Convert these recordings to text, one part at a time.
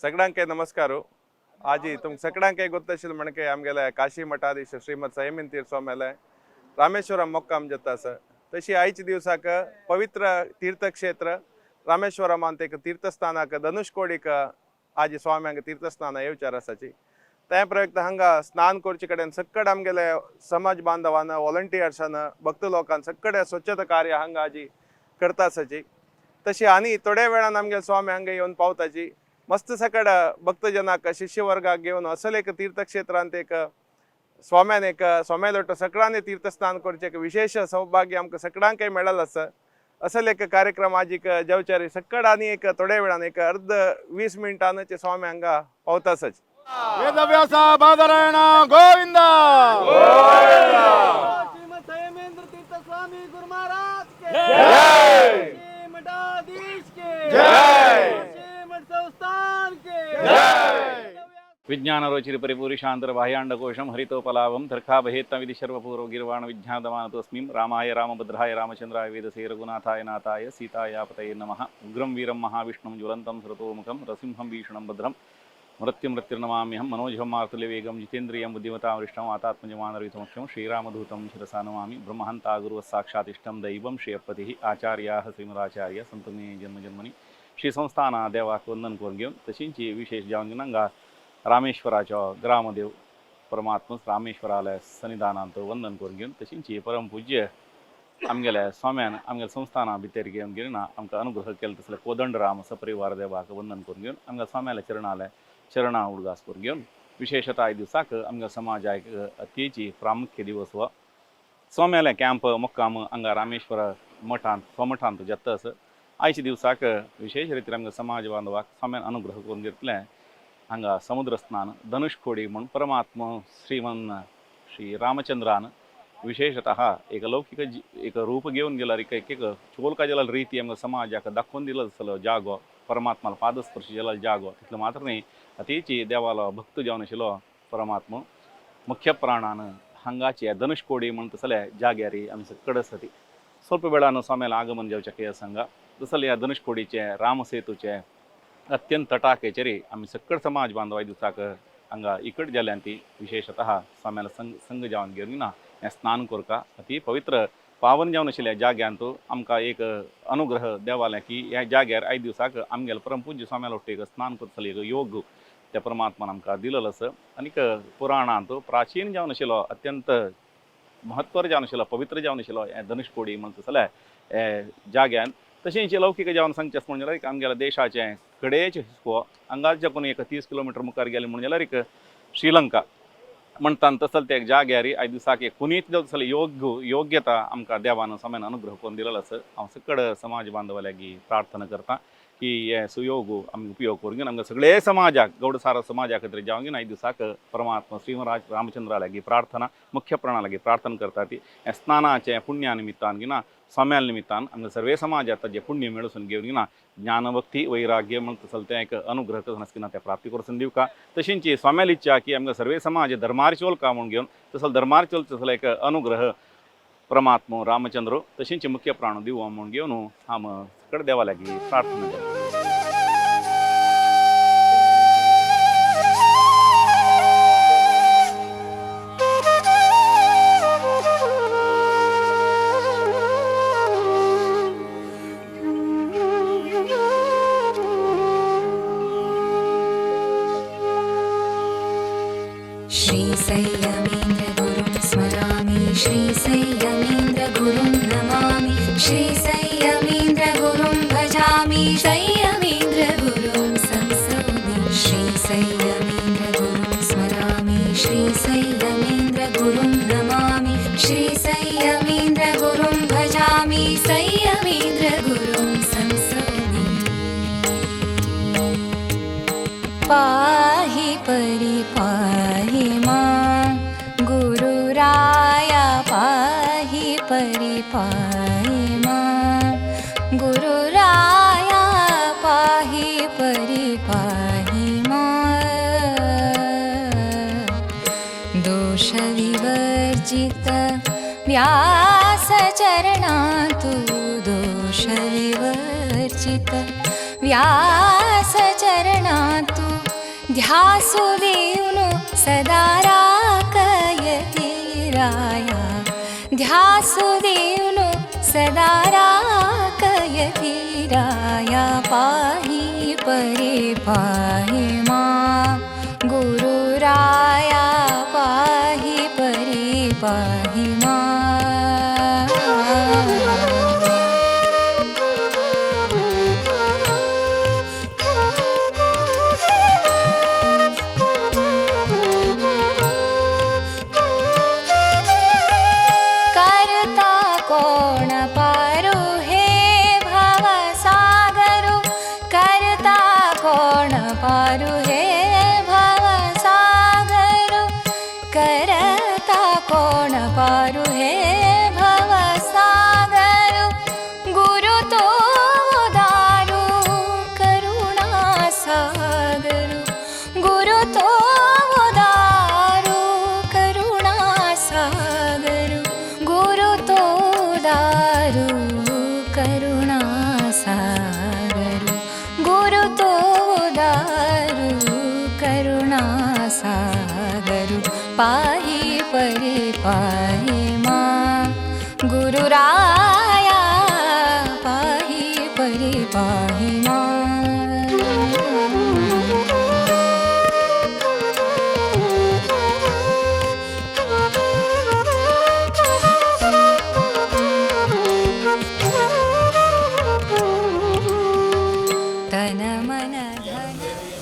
सगळ्यांक नमस्कार. आजी तुमकां सगळ्यांक ಗೊತ್ತशिल म्हणके आमगेले काशी मठाधीश श्रीमद संयमीन तीर्थ स्वाम्याले रामेश्वरम ಮೊಕ್ಕಾಂ ಜತ್ತ आसा. तशी आयच्या दिवसाक पवित्र तीर्थक्षेत्र रामेश्वरमांत एक तीर्थस्थानाक धनुषकोडीक आजी स्वाम्यांक तीर्थस्नान येवचार आसाची. त्या प्रयुक्त हांगा स्नान करचे कडेन सक्कड आमगेले समाज बांधवान, वॉलंटियर्सान, भक्त लोकान सक्कडे स्वच्छता कार्य हांगा आजी करता आसाची. तशी आनी थोड्या वेळान आमगेले स्वामी हांगा येवन पावताची. मस्त सकड भक्तजनाक, शिष्यवर्गाक घेवन असल एक तीर्थक्षेत्रांत एक स्वाम्यान एक स्वाम्यालोट सगळ्यांनी तीर्थस्नान करचें एक विशेष सौभाग्य आमकां सगळ्यांकय मेळ्ळें आसा. असल एक कार्यक्रम आजीक जवचारी सक्कड आनी एक थोड्या वेळान एक अर्द 20 मिनटान स्वामी हांगा पावता आसाची. ವೇದವ್ಯಾಸ ಬಾದರಾಯಣ ಗೋವಿಂದ. श्रीमद संयमेंद्र तीर्थ स्वामी गुरु महाराज के, मठाधीश के, श्रीमठ संस्थान के. ವಿಜ್ಞಾನ ರೋಚಿರಿ ಪರಿಪೂರಿಶಾಂತರ ಬಾಹ್ಯಾಂಡಕೋಶಂ ಹರಿತೋಪಲಾಭಂ ತರ್ಕಾಭಯೇತ್ತ ವಿಧಿ ಸರ್ವಪೂರ್ವ ಗಿರ್ವಾಣ ವಿಜ್ಞಾನಮಾನತೋಸ್ಮಿಂ ರಾಮಾಯ ರಾಮಭದ್ರಾಯ ರಾಮಚಂದ್ರಾಯ ವೇದಸೇ ರಘುನಾಥಾಯ ನಾಥಾಯ ಸೀತಾಯಾಪತಯೇ ನಮಃ. ಉಗ್ರಂ ವೀರಂ ಮಹಾವಿಷ್ಣುಂ ಜ್ವಲಂತಂ ಸರತೋಮುಖಂ ರಸಿಂಹಂ ಭೀಷಣಂ ಭದ್ರಂ ಮೃತ್ಯು ಮೃತ್ಯುರ್ನಮಾಮ್ಯಹಂ. ಮನೋಜಂ ಮಾರ್ತುಲ್ಯವೇಗಂ ಜಿತೇಂದ್ರಿಯಂ ಬುದ್ಧಿಮತಾಮರಿಷ್ಟಂ ಆತಾತ್ಮಜಮಾನರಿತಮುಖ್ಯಂ ಶ್ರೀರಾಮಧೂತಂ ಶಿರಸಾ ನಮಾಮಿ. ಬ್ರಹ್ಮಹಂತಾ ಗುರುವ ಸಾಕ್ಷಾತಿಷ್ಟಂ ದೈವಂ ಶ್ರೀಯಪ್ಪತಿ ಆಚಾರ್ಯಾः ಶ್ರೀಮದಾಚಾರ್ಯ ಸಂತು ಮೇ ಜನ್ಮ ಜನ್ಮನಿ. श्री संस्थाना देवाक वंदन करून घेवन तशींच विशेष जावन घेवन हांगा रामेश्वराचो ग्रामदेव परमात्म रामेश्वराल्या सन्निधानांत वंदन करून घेवन तशींच परमपूज्य आमगेल्या स्वाम्यान आमगेल्या संस्थाना भितर घेवन घेवन आमकां अनुग्रह केलो तसले कोदंड राम सपरिवार देवाक वंदन करून घेवन आमगे स्वाम्याल्या चरणाले चरणा उडगास करून घेवन विशेषतः आयज दिवसाक आमगे समाजाक अतिची प्रामुख्य दिवस हो. स्वाम्याले कॅम्प मुक्काम हांगा रामेश्वर मठांत स्वमठांत जाता आसा. आयच्या दिवसाक विशेष रितीन आमगे समाज बांधवाक स्वाम्यान अनुग्रह करून घेतले हांगा समुद्र स्नान धनुषकोडी म्हूण परमात्मा श्रीमन श्री रामचंद्रान विशेषतः एक लौकिक एक रूप घेवन गेल्यार एक एक चोलका गेल्यार रिती आमकां समाजाक दाखोवन दिलो आसलो जागो, परमात्माला पादस्पर्श केलेलो जागो. तितलो मात्र न्ही, अतिची देवालो भक्त जावन आशिल्लो परमात्मा मुख्य प्राणान हांगाचे धनुषकोडी म्हण तसल्या जाग्यार आमी सकड आसा. ती ಸ್ವಲ್ಪ वेळान स्वाम्याला आगमन जावच्या हांगा तसले ह्या धनुषकोडीचे रामसेतूचे अत्यंत तटाकेचेर आमी सकड समाज बांधव दिवसाक हांगा इकट जाल्यान ती विशेषतः स्वाम्याला संग संग जावन घेवन ना हें स्नान करता. अती पवित्र पावन जावन आशिल्ल्या जाग्यांत आमकां एक अनुग्रह देवालें की ह्या जाग्यार आयज दिवसाक आमगेले परमपूज्य स्वाम्याला एक स्नान करतले एक योग त्या परमात्मान आमकां दिलेलो आसा. आनीक पुराणांत प्राचीन जावन आशिल्लो, अत्यंत महत्वर जावन आशिल्लो, पवित्र जावन आशिल्लो हें धनुषकोडी म्हणटा जाल्यार हे जाग्यान. तशेंच लौकीक जावन सांगचें म्हणून जाल्यार आमगेल्या देशाचें कडेचे हिस्को हांगाचे कोण एक 30 किलोमिटर मुखार गेले म्हणून जाल्यार एक श्रीलंका म्हणटा तसले त्या जाग्यार आयज दिसाक एक पुनीत जावं योग्य योग्यता आमकां देवान स्वाम्यान अनुग्रह करून दिलेलो आसा. हांव सकड समाज बांधवा लागीं प्रार्थना करता की हे सुयोग आमी उपयोग करून घेवन आमकां सगळे समाजाक गौडसार समाजा खातीर जावन घेवन आयज दिसाक परमात्मा श्रीमराज रामचंद्रा लागीं प्रार्थना, मुख्य प्राणा लागीं प्रार्थना करता ती हे स्नानाचें पुण्या निमित्तान घेवन, स्वाम्या निमित्तान आमकां सर्वे समाजात ताजें पुण्य मेळसून घेवन घेवन ज्ञानभक्ती वैराग्य म्हणून तसलें तें एक अनुग्रह करून आसतना तें प्राप्ती करून दिवका. तशेंच स्वाम्याली इच्छा की आमकां सर्वे समाज धर्मार चोलका म्हणून घेवन तसो धर्मार चोल तसलो एक अनुग्रह परमात्मा रामचंद्र तशेंच मुख्य प्राण दिवं म्हणून घेवन हांव सकड देवा लागीं प्रार्थना करता. श्रीसंयमेन्द्रगुरुं स्मरामि, श्रीसंयमेन्द्रगुरुं नमामि, श्रीसंयमेन्द्रगुरुं भजामि, संयमेन्द्रगुरुं संसौमि. श्रीसंयमेन्द्रगुरुं स्मरामि, श्रीसंयमेन्द्रगुरुं नमामि, श्रीसंयमेन्द्रगुरुं भजामि, संयमेन्द्रगुरुं संसौमि. पाहि परिपाहि मां गुरुराया, पाहि परिपाहि मां गुरुराया, पाहि परिपाहि मां. दोषविवर्जित व्यासचरणातु, दोषविवर्जित व्यासचरणातु. ध्यासु देवनु सदा राकयति राया ध्यासु देवनु सदा राकयति राया पाहि परे पाहि मां गुरुराया पाहि परे पाहि मां। करता कोण पारू हे भवसागरु करता कोण पारू हे भवसागरु करता कोण पारू हे भवसागरु गुरु तो दारू करुणा सागरु गुरु तो दारू करुणा सागरु गुरु तो दारू करुणा सागरु गुरु तो दारू करुणा सागरु पाहि परे पाहि मां गुरुराया पाहि परे पाहि मां। तन मन धन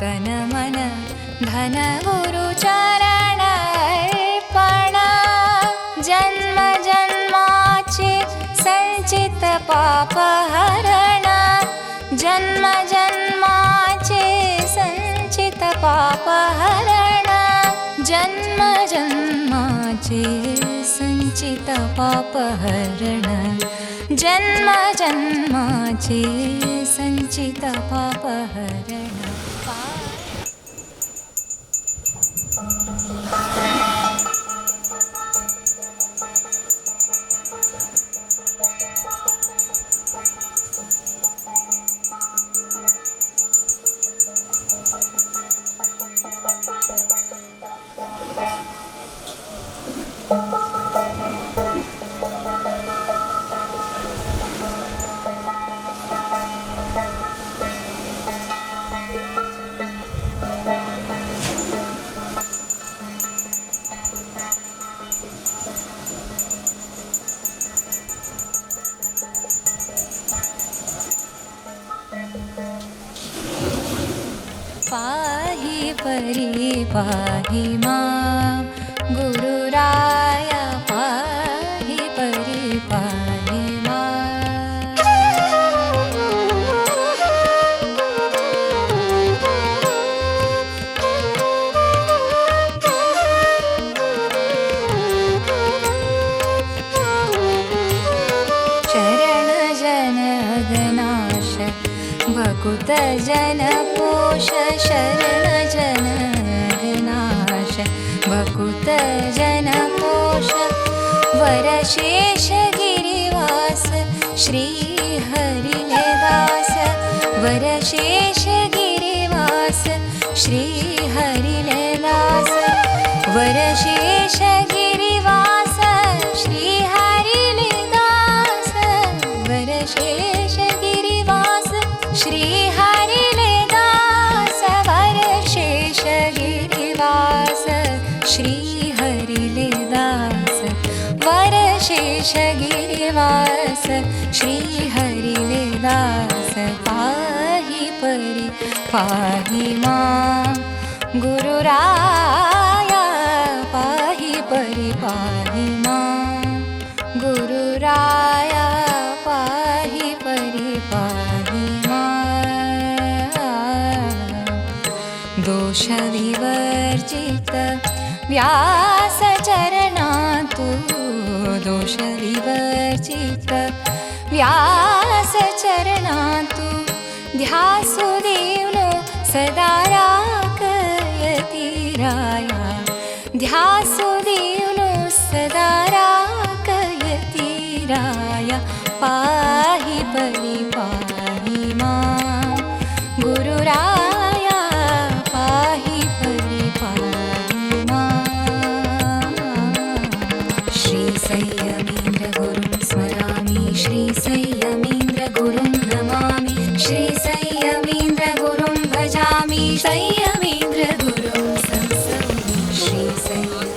तन मन धन गुरु चरण अर्पण जन्म जन्माचे संचित पाप हरण जन्म जन्माचे संचित पाप हरण जन्म जन्माचे संचित पाप हरण जन्म जन्माचे संचित पाप हरण। पाहि परि पाहि मां गुरुराया पाहि परि पाहि मां। चरण जन अघनाश भकुत जन पोष शरण जन अघनाश भकुत भकुत जन पोष वरशेष गिरिवास श्री हरिदास वरशेष गिरिवास श्री हरिदास वरशेष गिरिवास श्री हरिदास वरशेष गिरिवास श्री हरिदास वरशेष गिरिवास श्री हरिदास वरशेष गिरिवास श्री हरिदास पाहि परि पाहि मां गुरुराया पाहि परि पाहि मां गुरुराया पाहि परि पाहि मां दोषविवर्जित व्यासचरणातु दोषविवर्जित व्यासचरणातु ध्यासु देवनो सदा राकयति राया ध्यासु देवनो सदा राकयति राया पाहि परि पाहि मां गुरुराया पाहि परि पाहि मां। श्री संयमेन्द्र गुरुं स्मरामि श्री संयमेन्द्र गुरुं नमामि श्री संयमेन्द्र गुरुं भजामि संयमेन्द्र गुरुं संसौमि श्री संयम।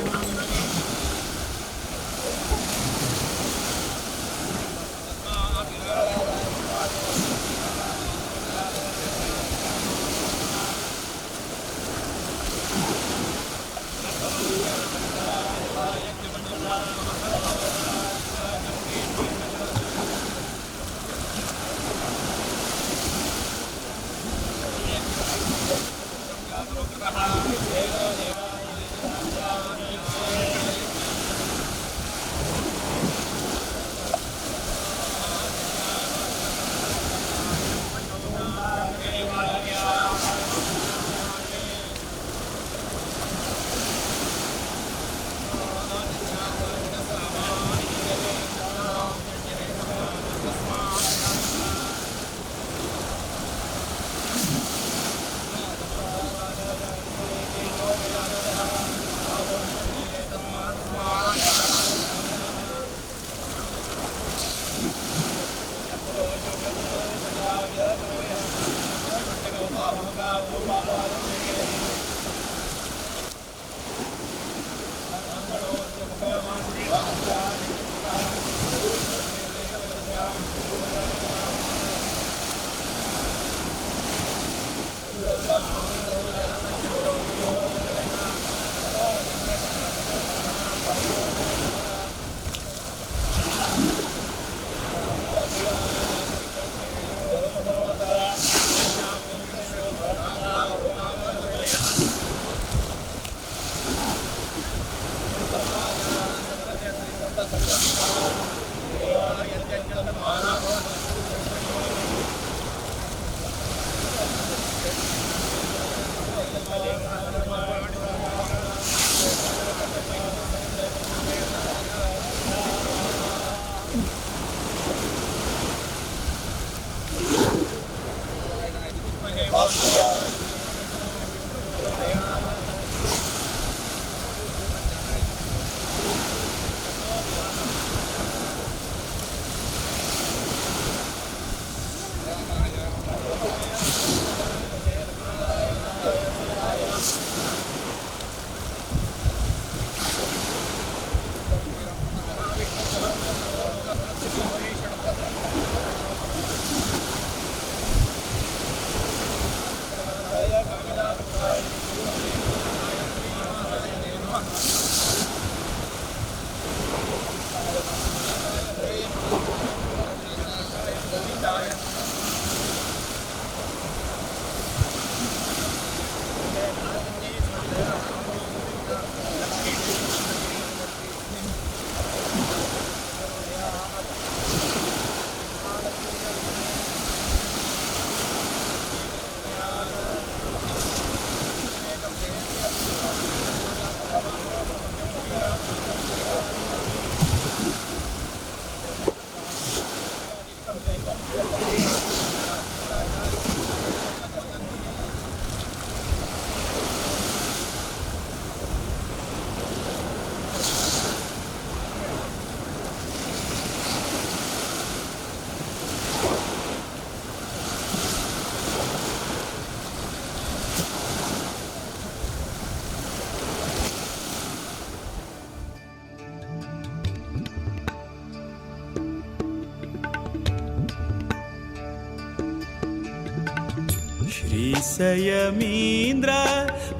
संयमींद्र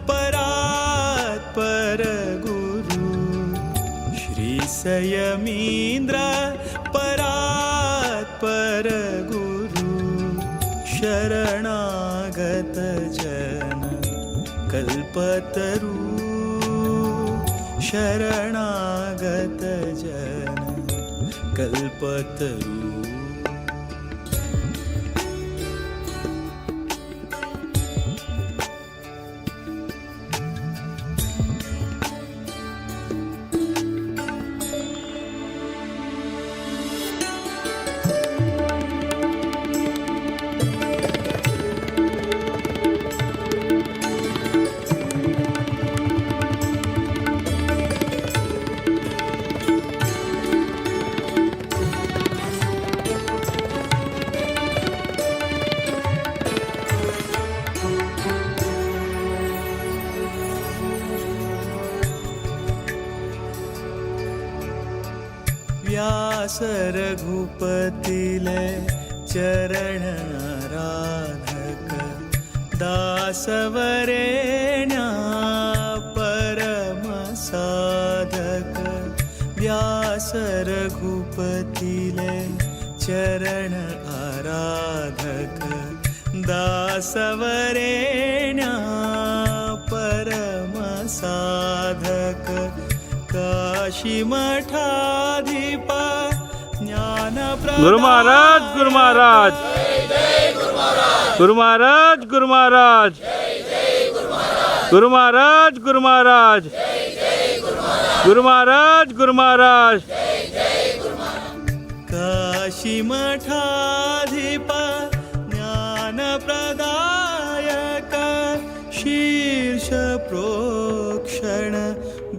परात्पर गुरु, श्री संयमींद्र परात्पर गुरु, शरणागत जन कल्पतरु, शरणागत जन कल्पतरु। व्यास रघुपतिले चरण आराधक, दासवरेण्या परम साधक। व्यास रघुपतिले चरण आराधक, दासवरेण्या परम साधक। काशी मठाधिप ज्ञान गुरु महाराज, गुरु महाराज, गुरु महाराज, गुरु महाराज, गुरु महाराज, गुरु महाराज, गुरु महाराज, गुरु महाराज। काशी मठाधिप ज्ञान प्रदायक, शीर्ष प्रोक्षण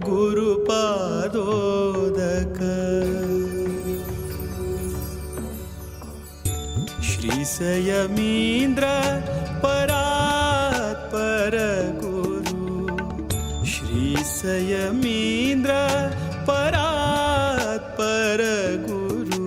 गुरुपादोदक। श्री संयमींद्र परात्पर गुरु, श्री संयमींद्र परात्पर गुरु।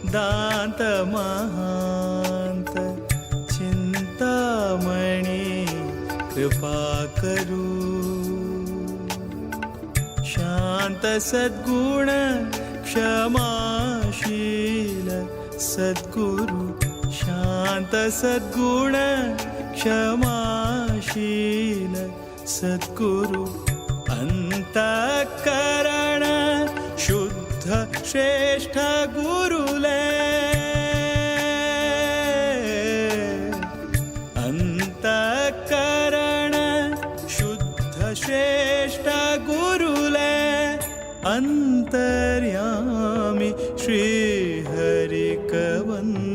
दांत महांत चिंतामणी कृपा करू, शांत सद्गुण क्षमाशील सद्गुरु, शांत सद्गुण क्षमाशील सद्गुरु। अंतःकरण शुद्ध श्रेष्ठ गुरुले, अंतःकरण शुद्ध श्रेष्ठ गुरुले, अंतर्यामी श्री हरिकवंदु।